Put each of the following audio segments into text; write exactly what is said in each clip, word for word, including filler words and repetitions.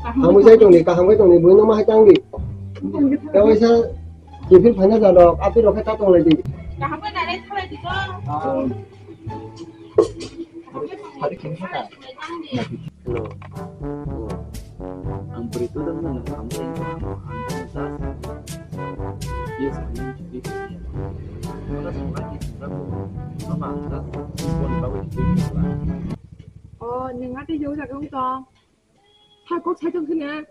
Hamwi sai tongdi, kaham khe tongdi, buino ma hai tangdi. Tei waisa kiphil phaina jadok, aphi rok khe ta tonglai di. Hello. Ang bwrwi twi tongmani ang tamo ang tamo ang tamo just yes ang twi twi. Wala sungla ki sungla ko. Mama ang just phone ba wai twi twi. Oh, nang ate yo jaga wng tong. Ha kok sai tong khna.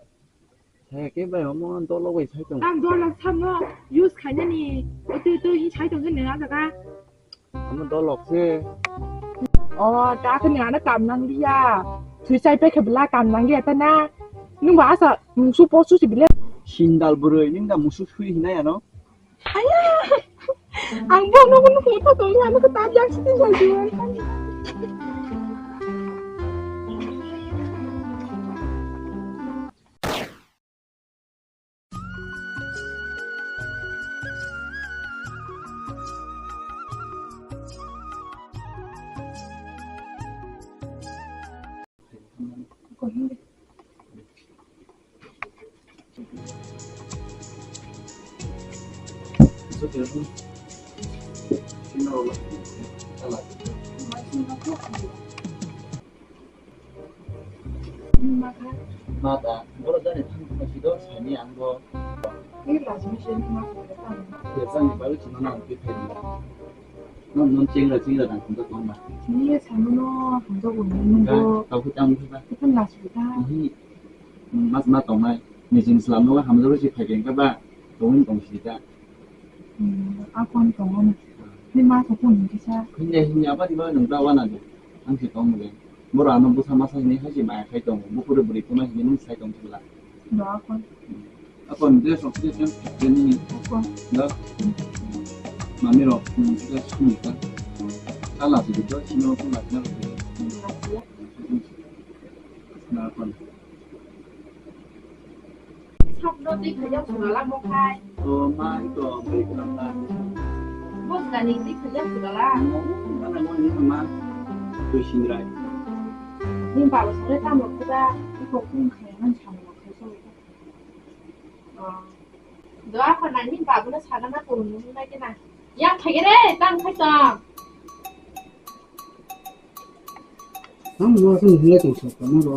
He ke bai omo dolok bai sai tong. Tam dolok samno use khainani. Ote to hi sai tong khna jaga. Omo dolok se. O, ta khe nang ano kam nang liya. Thwi chai pe khe bla kam nang liya ta na. Nung ba asa musu posu si bile. Sindal bwrwi nung da musu sui hinai ano. Aya. Ang bo no no ko to to ano ko ta jang si tin jai. Ma da, borok jani thang thang si do sani ang bo. Ni lajmi se ni ma ko ta. Ye jani balu chima na ang pi phai. Non non chengra chengra dang thang thang ma. Ni ye sanu no thang thang ko ni Ga, bo. Tau ko tang ko ba. Ko na su ta. Ni mas ma tong nai. Ni jin slam no hamjak si phai keng ka ba. Tong tong si ta. Hmm, akon tongo. Ni ma sa phone ni kisa. Hinya hinya ba ni ba nang da wana de. Ang si tong de. Boro ano busa masa hini hai si maya khai tongo. Bukure buri tuma hini nung sai tong sila. Do akon. Akon de sok de sen de ni. Akon. Da. Mami rok, hmm, de sumi ta. Kala si do sino ko la na. Na akon. Sakno twi khaijak swnala mo khai. O ma, ito, bwrwi kwlwng ta. Bwskani twi khaijak swnala. Ano, ano, ano, ano, ma. Twi sindrai. Ni baba swngle tamo khuda, iko khum khai man samung khai song. Do akhor nang ni baba no sana na tong nung nai kena. Yang khai re, tang khai tong. Tamo no aswk hinlai tong sa tamo ro.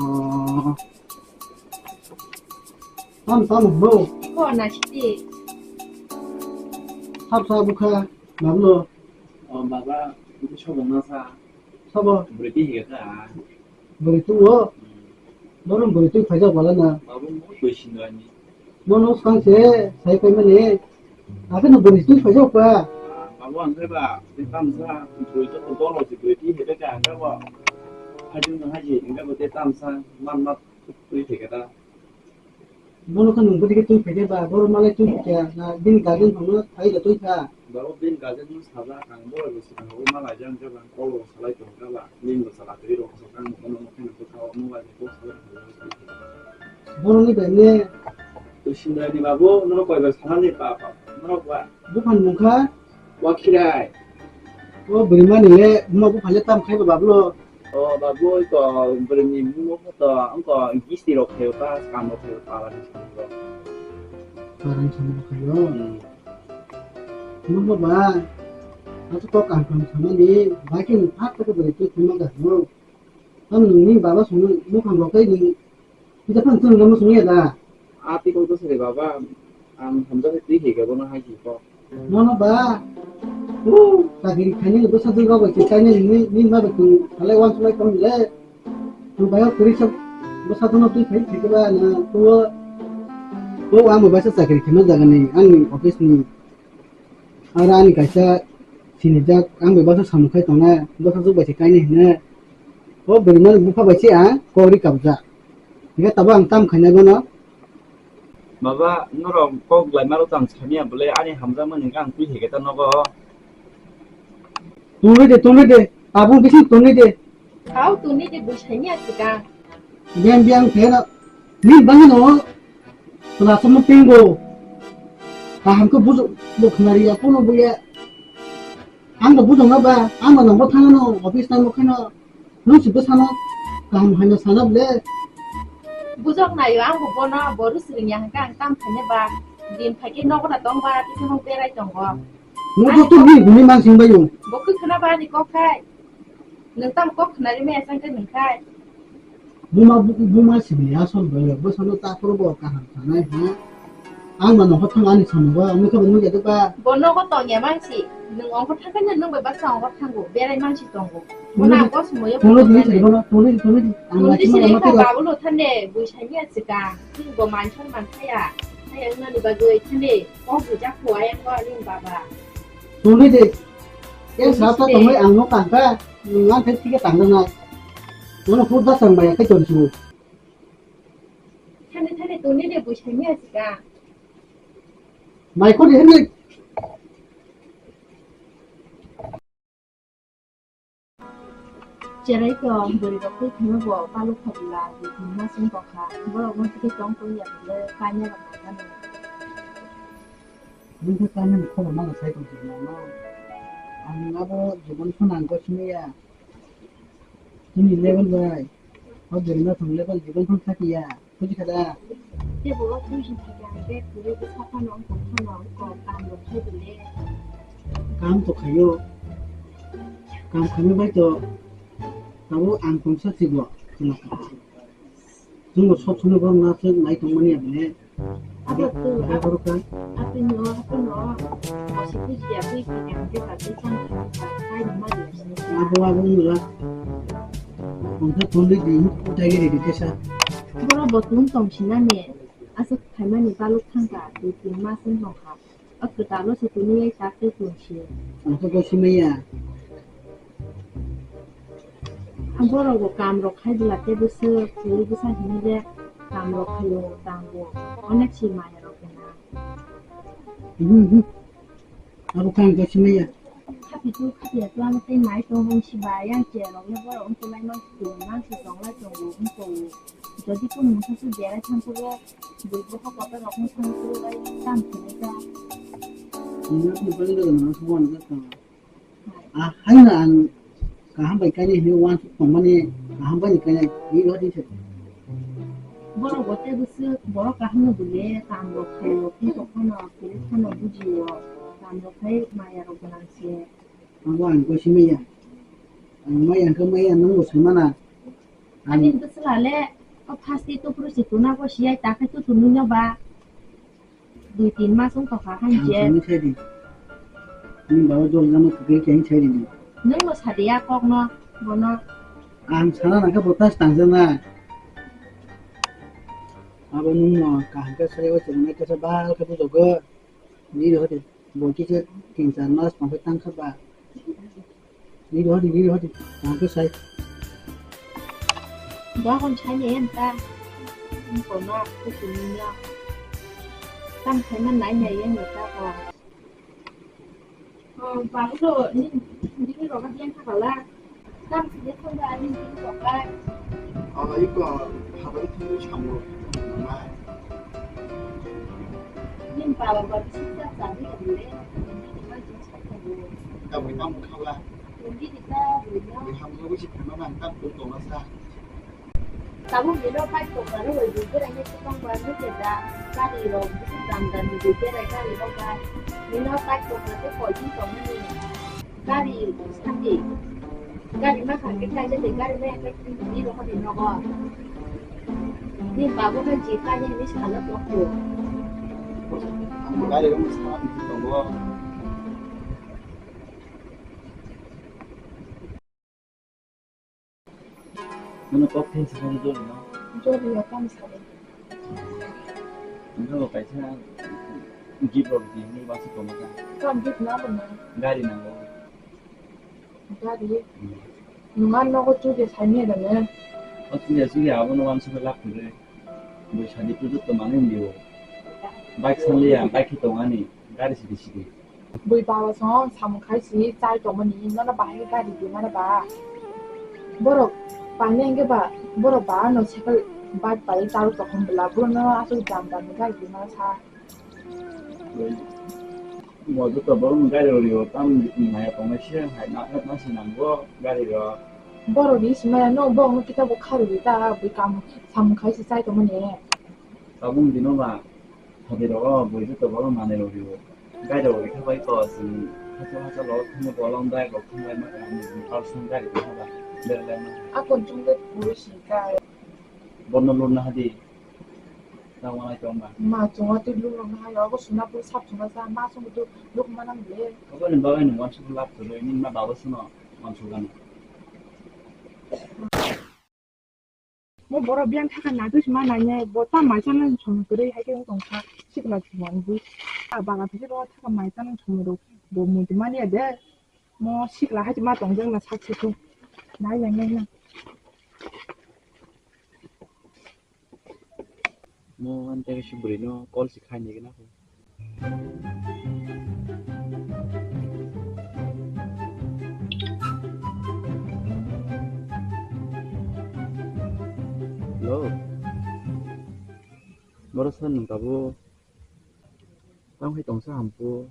Tam tam ho. Iko na siti. Sab sa bukha, bablo. O baba, itu sobo na sa. Sabo. Bwrwi twi higa ta. Bwrwi twi o. Borom bwrwi twi phaijak bala na. Babu mo twi sindani. Bono swkang se sai paimani. Ake no bwrwi twi phaijak pa. Babu ang khe ba, twi tamsa, bwrwi to dolo si bwrwi twi hebe ka ang khe ba. Hajung no haji, ang khe ba twi tamsa, man ma twi hebe ta. Bono khe nwng bwdikhe twi phaikhe ba, boro malai twi phaikhe na bini guardian phano phai da twi kha. Babo bini guardian no sajak ang, bo bai bo swkang rogwi malai jang jang kol rok salai tong kha ba, bini bwsala twi rok swkang bono nokha ni bwkha o mobile ni kok salai tong kha. Boroni bai ne. Twi sindai ni babu, norok koi bai sanani pa pa, norok ba. Buphang mungkha. Wakhirai. O bwrwi mani le buma bupha le tam khai ba bablo. O babu to bwrwi ni buma to angko gisti rok khayo ta, skam rok khayo ta, ala ni skam rok. Parang sama khayo. Hmm. Buma ba. Atu to kam kam sama ni, ba ki ni phak ta bwrwi tu kuma ga no. Tam nungni baba songno mukhang rok tei nwng kisa phano chwng rwma songya da? A twi kok dosari baba, ang hamjakhe twi hai khe bono hai si kok. Nono ba, u, chakiri khainani bwsa dulga bai se chainani ni, ni ma bai tong salai wan sulai tong le. Tong bai kwrwi sa bwsa dono twi phai thikhe ba na tuo. O ang bai sa chakiri khaima jagani, ani office ni. Aro ani kaisa sinijak, ang bai bwsa samung khai tongnai, bwsa jwk bai se kainai hinwi. O bwrwi mani bupha bai se ang kok ri kabjak. Hingke tabuk ang tam khainai bono. Baba, norok kok laima rok tang samiya bwle ani hamjakmani hingke ang twi hai khe ta nogo. Tongri de, tongri de, tabuk bising tongri de. Hao tongri de, bwsai ni asika. Biyang biyang khe na, ni bangni no. Chwla chwngno pingo. Kaham khe bujo-, bo khwnari ya, kono bo ya. Ang bo bujong na ba, ang bo nang bo thangno, office time bo kheno. Nung si bwsano kaham haino sana ble. Bujok naio, ang bo bono boru swrwngya hwnkhe ang tam khaina ba. Din phaikhe nogo da tong ba, tei khe berai tongo. Mo to to ni guni mansing bayo. Bo khe khna ba ani kok khai. Nwng tamo kok khnari maya chang khe nwng khai. Buma, buma sibili asol bayo. Bwsano ta phuru bo kaham sanai ha. Ang mano hothang ani samung ba, ang khe bo nugya de ba. Bo nogo tongya mansi. Nwng ongkho thangkhe nwng bai baksa ongkho thango. Berai mansi tongo. Bono ang kosmoyo. Tunglo di, tunglo di, tunglo di. Ang tunglo di lachima sini lama ka tira. Babulo thande, buisanya sika. Bo manchon manthaya. Thaya unani bagwi thande. Kok bujak kho ayang ko ani baba. Tunglo di. Yang sata tongoi ang no kangka. Ngan thai thike tangna nai. Bono hurda sang maya kai ton chu. Thani thani tuni de buisanya sika. Mai khodi hini. Cherai to bwrwi rok twi thangno bo baluk khabla dui tin mas wng tongkha. Borok no tike tong tong ya bile kanya rok nai kano. Nung khe kanya ni khobor mano sai tong sini no. Ang abo jibon phano ang gosi maya. Chini level bai. O bwrwi no thung level jibon phano thaki ya. Buji kha da? Tei bo o buji kha da, bag kwrwi bwsa phano wng tong phano wng kok, kam rok khai bole. Kam to khaio. Kam khaima bai to tabuk ang tongsa si bo. Chwng bo sob somoi borok no aswk nai tongmani ya bole. Abo to, abo borok kha. Abo no, abo no. Bo si buji ya, buji kha da, bag kwrwi chang kha, khai ni ma de. Abo, abo wng la. Tongsa tongwi di, utai giri di kesa. Borok bo tong tong sinani. Aswk khaimani baluk thangkha, dui tin mas wng tongkha. O kwtal o se tini tak tei tong si. Ang khe gosi maya. Ang borok bo kam rok khai bwla tei bwswk kwrwi bwsa hini je kam rok khaio tang bo. Onek si maya rok gwnang. Mhm, mhm. Abo khe ang gosi maya. Khapitu khapiya to amo tei nai tong hwn si ba yang che rok le borok wng tong lai mang si tong lai tongo wng tongo. Jodi kunu mungsa se berai thang khe bo bui bwkha kotor rok wng thang khe bo bai tang khe nai ta. Nini kunu bai logo nang khe bo ang jak tong. Ah, hai na ang kaham bai kainai hwnwi uansuk tongmani kaham bai ni kainai ni rohor ni se. Borok bo tei bwswk borok kaham no bwle kam rok khaio, tei tongphano, tei phano bujio, kam rok khai maya rok gwnang se. Abo ang gosi maya. Ang maya hwnkhe maya nwng bo sai mana. Ani bwswla le o phaste tupru se tuna gosi ai ta khai tutu nungya ba. Dui tin mas wng tongkha hai je. Ang sani sai di. Ni baba jol jama kwkwi khe ang sai di. Nwng bo sadi ya kok no bono. Ang sana nangkhe bo tas tangjakna. Abo nwng no kaham khe sai o chwrwngna khe sa bal khe bujogo. Ni rohor di. Bo kisa tin char mas tongkhe tangkha ba. Ni rohor di, ni rohor di. Tangkhe sai. Dogon sai ni em ta. Kono kuchung ni ya. Tam khai man nai nai em ta ko. Oh, babu lo ni ni roga biang kha bala. Tam sini thangba ani ni roga. Ala iko habari thangwi samu. Nin baba ba bisi ta ta ni le. Ni ma jin sa ta ni. Ka bui tam kha bala. Ni ni ta bui na. Ni ham lo bisi thangma man tam tu to ma sa. Tabuk bino bike tongmani bai bui berai ni kwbang ba nukya da gari rok bisi dam dam ni bui berai gari rok bai. Bino bike tongma tei koi din tongmani gari sandi. Gari ma kha khe kaisa de gari ma khe ni rohor ni nogo. Ni babu khe je kani ni salo tokto. Gari rok sa tongo. Nono kok khe sakani jori no? Jori ya, tamo sadi. Nono kaisa gift rok di hinwi wansuk tongma kha. Tam gift na bo na? Gari nango. Gari? Hmm. Nungan nogo chude sani da ne? O chude chude abo no wansuk lak khe. Bo sadi pujo to mani ndio. Bike sanliya, bike khe tongani. Gari sidi sidi. Bui baba song samung khai si chai tongmani, nono bahai khe gari di mana ba? Borok pangni hwnkhe ba, borok ba ano cycle bike bai charwk tongkha bwla, bono aswk dam dam ni gari di mana sa? Bo joto borok ni gari rw rio, tam maya tongnai se, hai na, na, na se nango gari rw. Borok ni simaya no bo no kita bo kharwi ta bwi kam samung khai se chai tongmani. Tabung dino ba, hadi rogo bwi joto bolo manwi rw rio. Gai rogo rikha bai ko sini. Hacha hacha lo thangwi bolong bai rok thangwi ma kani person gari rikha ba. Berlai ma. Akon chungde puro si kai. Bono lurna hadi. Tamo nai tong ba. Ma chungo tei lurok na hayo, abo suna puro sap chungo sa, ma chungo tu luk manang le. Abo ni bagai ni wan suk lap tu ni ma babo suno wan suk ani. Mo borok biyang thaka na tu sima nai nai, bo ta mai chana chong kri hai ke tong kha, sikla chuma ni. A baga tu ro thaka mai chana chong ro, bo mu tu mani ade. Mo sikla hai ma tong jang na sak se tu. Nai nai nai na. Mo an tega si bwrwi no call si khai ni gana ko. Hello. Boro sir nung tabo. Tang hai tong sa hampu.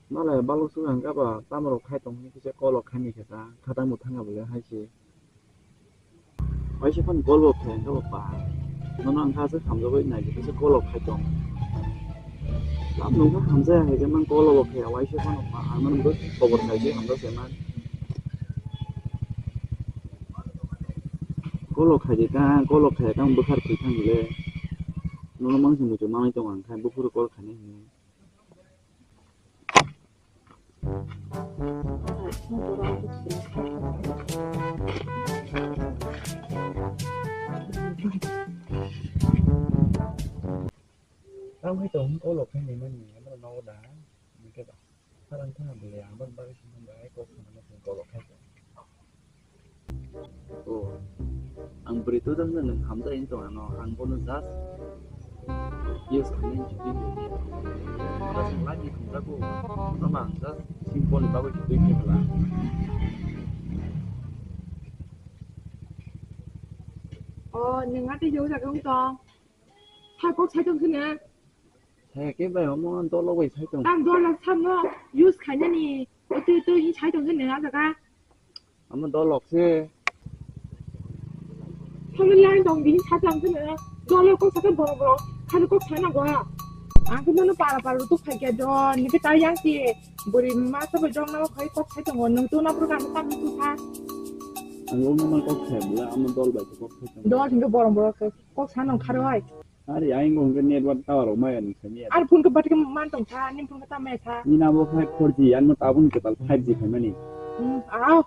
Malai balok suk ang kaba tamo rok khai tong hini kisa call rok khai ni kisa khatang bo thanga bole hai se. Waisa phano call bo khai ang kaba pa. Nono ang kha se khamjagwi nai kisa call rok khai tong. Tam nung kha khamjaya hai khe man call bo khai waisa phano pa ang mano bo khobor khai se hamjak se man. Call rok khai de ta call rok khai ta bwkhar thwi thang le. Nono mang se muchung manwi tong ang khai buphuru call khai nai hwnwi. Tamo hai tong call rok khai naimani, amo nogo da, hwnkhe ba, sarang thang bwle, amo bagwi swnam bai, kok swnam call rok khai tong. Oh, ang bwrwi todang na nwng hamjai wng tong ano, ang bono just use khainai chwtwi tong. Just lagi hamjago, tamo ang just simple ni bagwi chwtwi tong bwla. Oh, nwng atwi jeu jaga wng tong. Hai kok sai tong kheno. Hai ke bai omo dolok bai sai tong. Tang dolok samo use khainani. Otwi otwi sai tong kheno a jaga. Amo dolok se. Thangwi line tong di, sa tang sene. Dole kok sa borok borok. Thani kok sa na gwa. Ang khe nono para para tu khai khe don. Ni khe ta yang si. Buri ma sa bai jong na khai kok sai tongo. Nung tu na pura kan tam tu kha. Ang ong ma kok sai bula, amo dol bai kok sai tongo. Dol thangwi borok borok kok sa nang kharoi. Ari, ayang bo hwnkhe network tower rok maya ni sami ya. Ar phone khe bathik man tong kha, nini phone khe ta maya kha. Nini abo five four G, ano tabuk ni kwtal five G phaimani. Hmm, aw.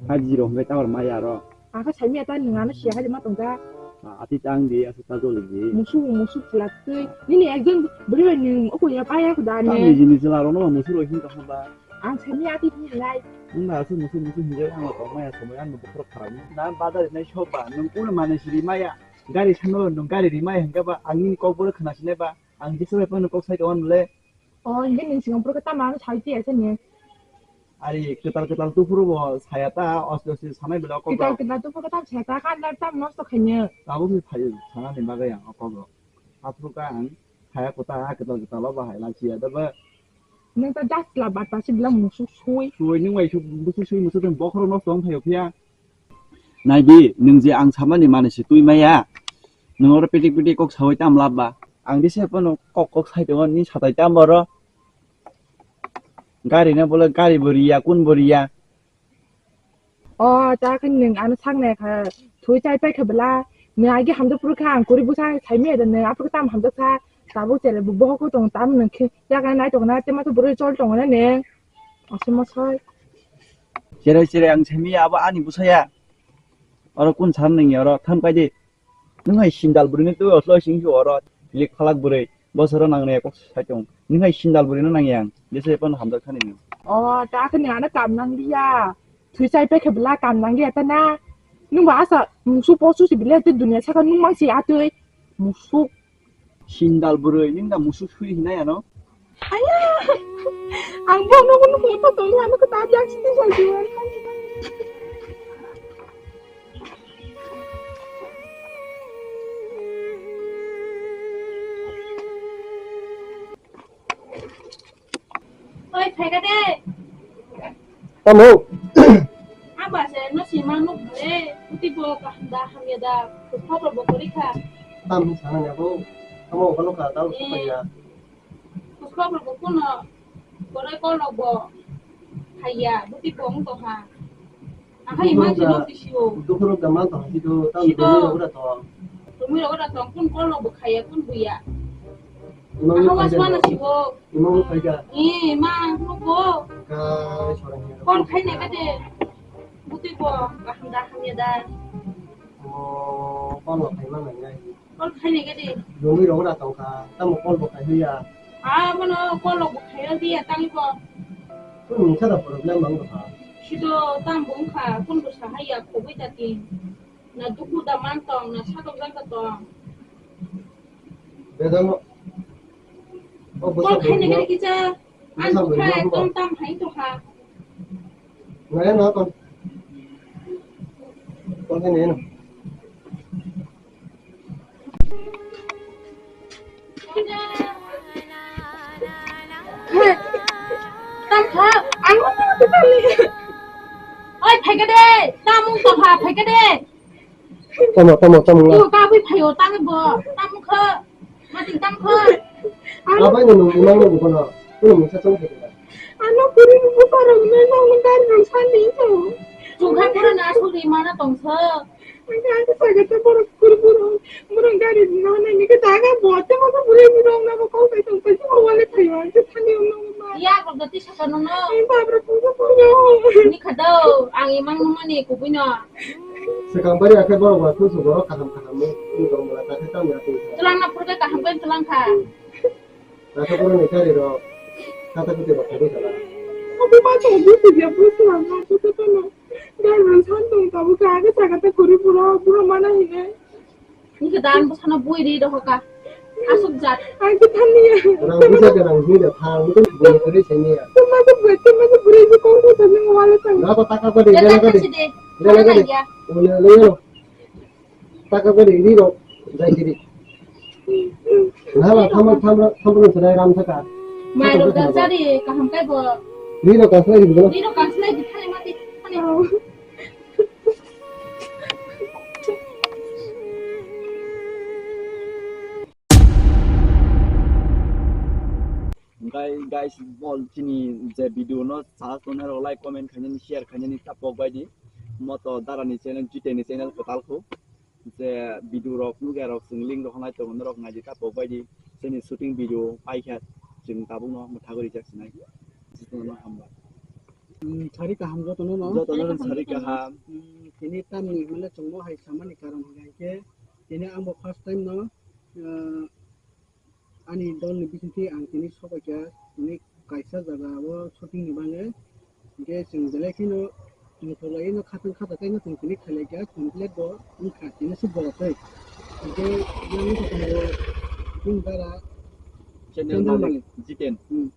Five G rok hwnkhe tower maya aro. Ang khe sami ya ta nwng ano siya hai ma tong kha. Ah, ati tang di, asa ta joli di. Musu, musu khwla twi. Nini ekjon bwrwi bai nwng oko ya pa ya khuda ne. Tang di jini jwla rok no musu rok hin ka hamba. Ang sami ya ati ni lai. Nwng na asa musu, musu hinjak ang tong maya somoi ano bukhro kharang. Na bazar nai soba, nwng kuno mane siri maya. Gari sanalo nwng gari rimai hwnkhe ba ang nini kok bono khwnasinai ba ang jesa bai phano kok sai tongo le. O, hwnkhe nwng swkang phuru khe tamo ano sai tiya se ni? Ari kwtal kwtal tuphuru bo saya ta, oste oste sanai bela kok. Kwtal kwtal tuphuru khe tamo saya ta, kan dar tamo nosto khainwi. Tabuk ni phai sanani bagwi ang o kok rok. Aphuru khe ang saya kwtal kwtal o bahai lachiya da ba. Nwng ta das la bata se bela musuk sui. Sui nwng bai su musuk sui musuk tong bokhorok nosto wng phaio phiya. Naibi, nwng je ang samani manwi se twi maya. Nwng oro pitik pitik kok sawi tam lab ba. Ang dise phano kok kok sai tongo, nini satai tam oro. Gari no bole gari bo riya, kun bo riya. O, ta khe nwng ano sak nai kha. Thwi chai pai khe bwla. Nwng agi hamjak phuru kha, ang kwrwi bwsa sai maya da nwng, aphuru tam hamjak kha. Tabuk chele bo bohok tong tam nwng khe. Yaga nai tong na, tema to bwrwi chol tong na nwng. Aswk ma sai. Cherai cherai ang simi abo ani bwsaya. Oro kun san nang oro tham kai di. Nwng hai sindal bwrwi ni twi oslo sing si oro. Lik phalak bwrwi. Bosoro nang ne kok sai tong. Nwng hai sindal bwrwi no nang yang. Jese pon hamjak thani nwng. O, ta khe ni ano kam nang liya. Thwi chai pe khe bla kam nang liya ta na. Nwng ba asa musu posu si bile te dunia saka nwng mang si atwi. Musuk. Sindal bwrwi, nwng da musuk sui hinai ano? Aya! Ang bo nogo nukui to tongwi ano kwtal yang sini jai diwan. Oi, phaikha de. Tamo? Aba se no si ma nuk le, kuti bo kaham da hamya da, khop rok bo kori kha. Tam hi sana ya bo, tamo balo ka tao Eh. Supaya. Khop rok bo kuno, korai kol rok bo haya, kuti bo wng tong ha. Akhai ima Dukhurok chini da, bisio. Dukhurok da man tong ha, sido tamo Sido. Dumui rok da tong. Dumui rok da tong, kun kol rok bo khaya, kun buya. Imang Aha ni was paida wana do. Sibo. Imang ni paida. Eh, ma, nugo. Ka sorang ni. Kon khai ne kade. Buti bo, kaham da, hamya da. Oh, kon lo khai ma nai nai. Kon khai ne kade. Dumui rok da tong kha, tamo kon bo khai ya. Ah, mano kon lo bo khai ya dia, tang bo. Kun mungsa da problem bang kha. Sido tam bung kha, kun bo sahaya, khoboi ta tin. Na duku da man tong, na satok jang ka tong. Bedang mo. Oh, Kol bwsa khai bwrwi ne no. Kiri kisa. Bwsa Ang bwrwi kha no ekdom tam hai to ha. Naya na kon. Kon ne no. Tam kha, ang mo to tali. Oi, phaikade, tam ung to ha, phaikade. Tamo, tamo, tamo nga. Iyo, kabui phaio, tam bo, tam kha, mating tam kha. Abai no nung imang no bukono, kuno mungsa chong khe. Ano kuri buko rok ne no nung dar nung sandi to. Chungkha pura na suri mana tong kha. Ang ang saga to borok kuri borok, borok gari no ne ni ke daga bo te mo bure ni rong na bo kong kai tong kai mo wale thai wa ke thani no ma. Ya ko gati saka no no. Ang babra puja puja. Ni khadao, ang imang no mani kubui no. Swkang bari akhe borok ba kusu borok kaham kaham ni tong mala ta khe tamo ya tong. Tulang na purke kaham kai tulang kha. Nasa pura ni kari ro. Kata kuti ba kari kala. Aku ma to bu tu dia bu tu ma tu tu tu no. Dar ro san tong ta bu ka ga ta ga ta kuri pura pura mana hi ne. Ni ke dan bu sana bui ri ro ka. Asuk jat. Ai ki thani ya. Rang bisa ke rang hini da thang bu tu bu kari sini ya. Tu ma tu bu tu ma tu bu ri ko ko ta ni wala ta. Nasa taka ko de, jana ko de. Jana ko de. Ole ole. Taka ko ri ri ro jai ri. Nala tham tham tham ro srai ram thaka. Mai ro da jari kaham kai bo. Ri ro ka srai ri bo. Ri ro ka srai di thai mati. Thai. Guys, guys, bol chini je video no sa tongnai rok like, comment khainani, share khainani tapok bai di. Moto dara ni channel, Jiteni channel kwtal khu. Je video rok nukya rok chwng link rok nai tongo norok nai di tapok bai di. Chini shooting video pai kha chwng tabuk no mwthago rijak sinai. Jiteni no hambai. Hmm, sari kaham joto no no. Joto no sari kaham. Hmm, tini tamni hwnle chwngno hai samani karon hwnkhe tini ang bo first time no, ah, ani dolni bisingtwi ang tini sobaikha, tini kaisa jagao shooting ni bagwi. Hinkhe chwng belai kheno muthulaino khatang khatang khaino chwng tini khailaikha, complete bo wngkha, tini se borok tei. Hinkhe yang wngkha tongo bini dara channel channel malik malik. Jiten. Hmm.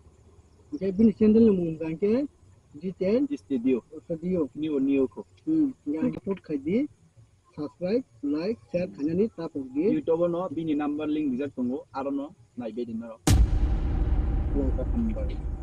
Hinkhe bini channel ni mung wngkha hinkhe Jiten Studio. Studio. New, new kho. Hmm. Hinkhe ang support khai di. Subscribe, like, share khainani tapok di. YouTube no bini number link rijak tongo, aro no naibe di norok. Welcome.